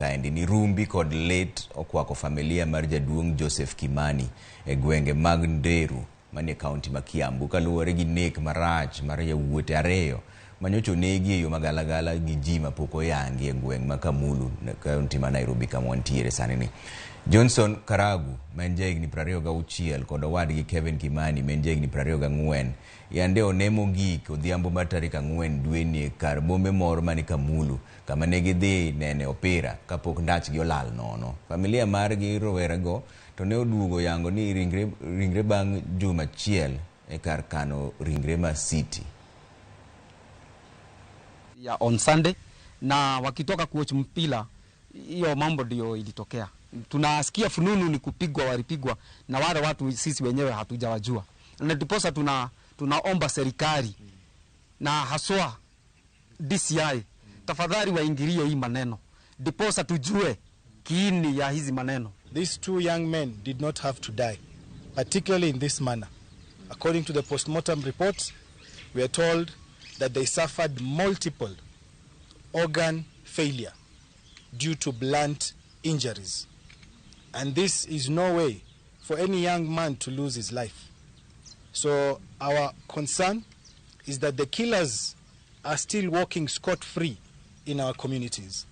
Kaendi ni rumbi kod lit okwako familia mar jaduong' Joseph Kimani e gwenge mag Nderu manie kaunti ma Kiambu kaluwore gi nek marach mar yawuote ariyo manyocha onegi e yo magalagala gi ji mapok oyangi e gweng' ma Kamulu, kaunti ma Nairobi kama wantiere sani ni. Johnson Karagu ma en jahigni 26 kod owadgi Kevin Kimani ma en jahigni 24 yande one mogik odhiambo mar tarik 4 dweni e kar bombe moro mani Kamulu kama ne gidhi nene opira kapok ndachgi olal nono. Familia margi rowerego to ne oduogo yango ni ringre bang' juma achiel e kar kano ringre ma City. Ya on Sunday na wakitoka kuwatch mpira, hiyo mambo ndio ilitokea. Tunasikia fununu ni kupigwa, walipigwa na wale watu sisi wenyewe hatujawajua, na ndiposa tunaomba serikali na haswa DCI tafadhali waingilie hii maneno, ndiposa tujue kiini ya hizi maneno. These two young men did not have to die, particularly in this manner. According to the postmortem report, we are told that they suffered multiple organ failure due to blunt injuries. And this is no way for any young man to lose his life. So our concern is that the killers are still walking scot-free in our communities.